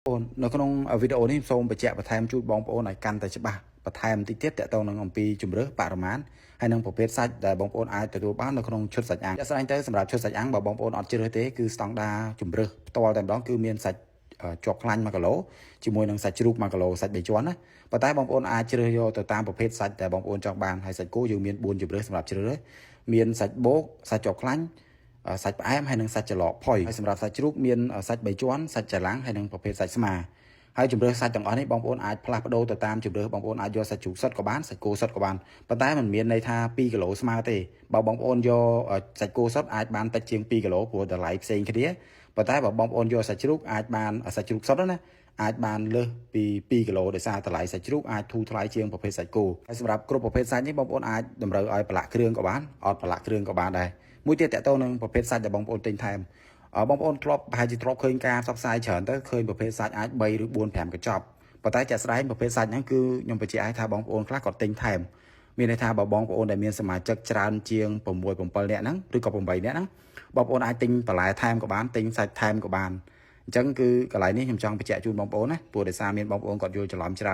ប្អូននៅក្នុងវីដេអូនេះសូមបញ្ជាក់បន្ថែមជូនបងប្អូនឲ្យកាន់តែច្បាស់បន្ថែមតិចទៀតតកតងនឹងអំពីជំរើសបរិមាណហើយនិងប្រភេទសាច់ដែលបងប្អូនអាចទទួលបាននៅក្នុងឈុតសាច់អាំងជាក់ស្ដែងទៅសម្រាប់ឈុតសាច់អាំងបើបងប្អូនអត់ជ្រើសទេគឺស្តង់ដាជំរើសផ្ទាល់តែម្ដងគឺមានសាច់ជាប់ខ្លាញ់1គីឡូជាមួយនឹងសាច់ជ្រូក1គីឡូសាច់3ជាន់ណាប៉ុន្តែបងប្អូនអាចជ្រើសយកទៅតាមប្រភេទសាច់ដែលបងប្អូនចង់បានហើយសាច់គោយើងមាន4ជម្រើសសម្រាប់ជ្រើសរើសមានសាច់បូកសាច់ជាប់ខ្លាញ់ សាច់ផ្អែមហើយនិងសាច់ច្រឡកផុយហើយសម្រាប់សាច់ជ្រូកមានសាច់បីជាន់សាច់ចលាំងហើយនិងប្រភេទសាច់ស្មាហើយជម្រើសសាច់ទាំងអស់នេះបងប្អូនអាចផ្លាស់ប្ដូរទៅតាមជម្រើសបងប្អូនអាចយកសាច់ជ្រូកសុទ្ធក៏បានសាច់គោសុទ្ធក៏បានប៉ុន្តែมันមានន័យថា2គីឡូស្មើទេបើបងប្អូនយកសាច់គោសុទ្ធអាចបានតិចជាង2គីឡូព្រោះតម្លៃផ្សេងគ្នាប៉ុន្តែបើបងប្អូនយកសាច់ជ្រូកអាចបានសាច់ជ្រូកសុទ្ធណាអាចបានលើសពី2គីឡូដោយសារតម្លៃសាច់ជ្រូកអាចធូរថ្លៃជាងប្រភេទសាច់គោហើយសម្រាប់គ្រប់ប្រភេទសាច់នេះបងប្អូនអាចតម្រូវឲ្យប្រឡាក់គ្រឿងក៏បានអត់ប្រឡាក់គ្រឿងក៏បានដែរមួយទៀតតកតទៅនឹងប្រភេទសាច់ដែលបងប្អូនទិញថែមបងប្អូនធ្លាប់ប្រហែលជាធ្លាប់ឃើញការផ្សព្វផ្សាយច្រើនទៅឃើញប្រភេទសាច់អាច3ឬ4 5កញ្ចប់ប៉ុន្តែជាក់ស្ដែងប្រភេទសាច់ហ្នឹងគឺខ្ញុំបញ្ជាក់ឲ្យថាបងប្អូនខ្លះគាត់ទិញថែមមានន័យថាបើបងប្អូនដែលមានសមាជិកច្រើនជាង6 7នាក់ហ្នឹងឬក៏8នាក់ហ្នឹងបងប្អូនអាចទិញបន្លែថែមក៏បានទិញសាច់ថែមក៏បានអញ្ចឹងគឺកន្លែងនេះខ្ញុំចង់បញ្ជាក់ជូនបងប្អូនណាព្រោះដោយសារមានបងប្អូនគាត់យល់ច្រឡំច្រើន។